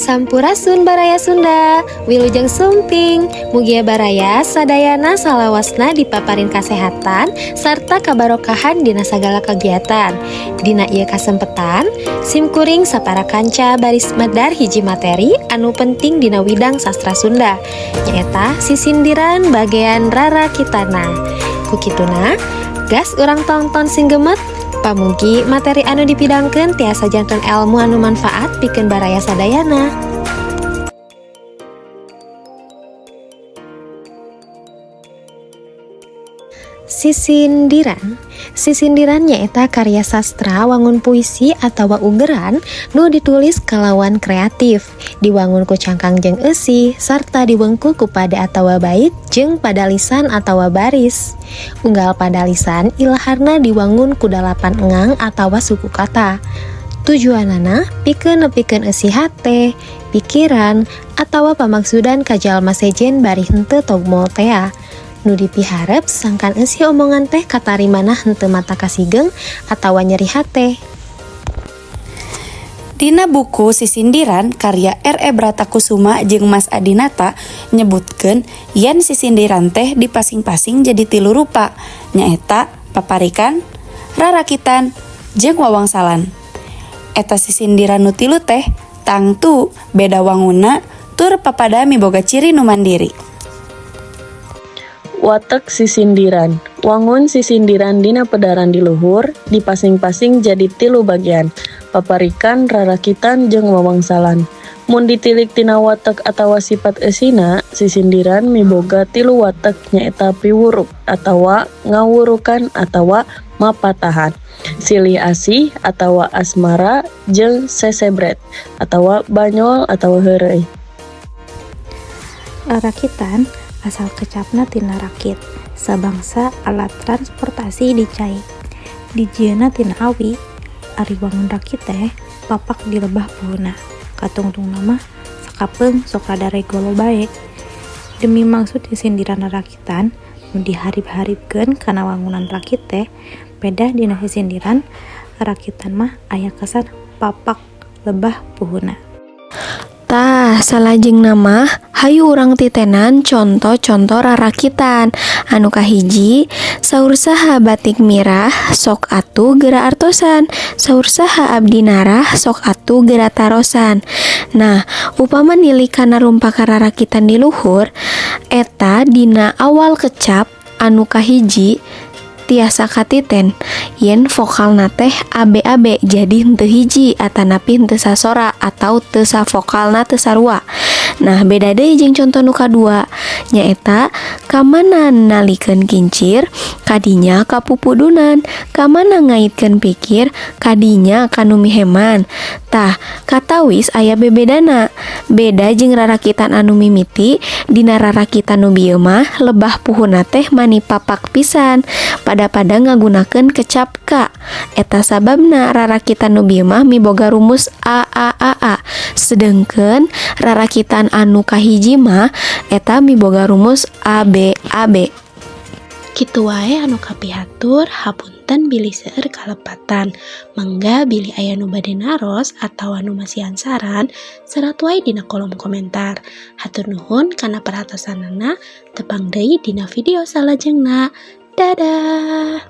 Sampurasun, Baraya Sunda. Wilujeng Sumping. Mugia Baraya sadayana salawasna dipaparin kasehatan sarta kabarokahan dina sagala kegiatan. Dina ieu kasempetan, sim kuring sapara kanca baris medar hiji materi anu penting dina widang sastra Sunda, nyaeta sisindiran bagian rarakitanna. Ku kituna, gas urang tongton sing gemet. Pamugi materi anu dipidangkeun tiasa janten elmu anu manfaat pikeun baraya sadayana. Sisindiran. Sisindiran nyaeta karya sastra wangun puisi atawa ugeran nu ditulis kalawan kreatif, diwangun ku cangkang jeung eusi, sarta diwengku ku pada atawa bait jeung padalisan atawa baris. Unggal padalisan ilaharna diwangun ku dalapan engang atawa suku kata. Tujuanana pikeun nepikeun eusi hate, pikiran, atawa pamaksudan ka jalma sejen bari henteu togmol tea. Nu dipiharep sangkan eusi omongan teh katarimana henteu matak kasigeng atawa nyeri hate. Dina buku Sisindiran karya R.E. Bratakusuma jeung Mas Adinata nyebutkeun yen sisindiran teh dipasing-pasing jadi tilu rupa, nyaeta paparikan, rarakitan, jeung wawangsalan. Eta sisindiran nu tilu teh tangtu beda wangunna tur papada miboga ciri nu mandiri. Watek sisindiran. Wangun sisindiran dina pedaran di luhur dipasing-pasing jadi tilu bagian, paparikan, rarakitan, jeung wawangsalan. Mun ditilik tina watek atawa sifat eusina, sisindiran miboga tilu watek, nyaeta piwuruk atawa ngawurukan atawa mapatahan, silih asih atawa asmara, jeung sesebret atawa banyol atawa heureuy. Rakitan asal kecapna tina rakit, sabangsa alat transportasi di cai. Dijieunna tina awi. Ari wangun rakit teh papak di lebah puhuna. Katungtungna mah sakapeung sok rada regolo bae. Demi maksud sisindiran rarakitan nu diharip-haripkeun kana wangunan rakit teh, pedah dina sisindiran rakitan mah aya kesan papak lebah puhuna. Tah, salajengna mah hayu urang titenan conto-conto rarakitan. Anu kahiji, saur saha batik mirah, sok atuh geura artosan. Saur saha abdi narah, sok atuh geura tarosan. Nah, upama nilik kana rumpaka rarakitan di luhur, eta dina awal kecap anu kahiji tiasa katiten yen vokalna teh ABAB, jadi henteu hiji atanapi henteu sasora atau teu savokalna, teu sarua. Nah, beda deui jeung conto nu kadua, nyaeta kamana nalikeun kincir, kadinya kapupudunan, kamana ngaitkeun pikir, kadinya kanu miheman. Tah, katawis aya bebedana. Beda jeung rarakitan anu mimiti, dina rarakitan nu bieu mah lebah puhuna teh mani papak pisan pada-pada ngagunakeun kecap ka. Eta sababna rarakitan nu bieu mah miboga rumus A A A A, sedengkeun rarakitan anu kahiji mah eta miboga rumus A B A B. Kitu wae anu kapihatur, hapunten bilih seueur kalepatan. Mangga bilih aya nu bade naros atawa nu masihan saran, serat wae dina kolom komentar. Hatur nuhun kana perhatosanana, tepang deui dina video salajengna. Dadah.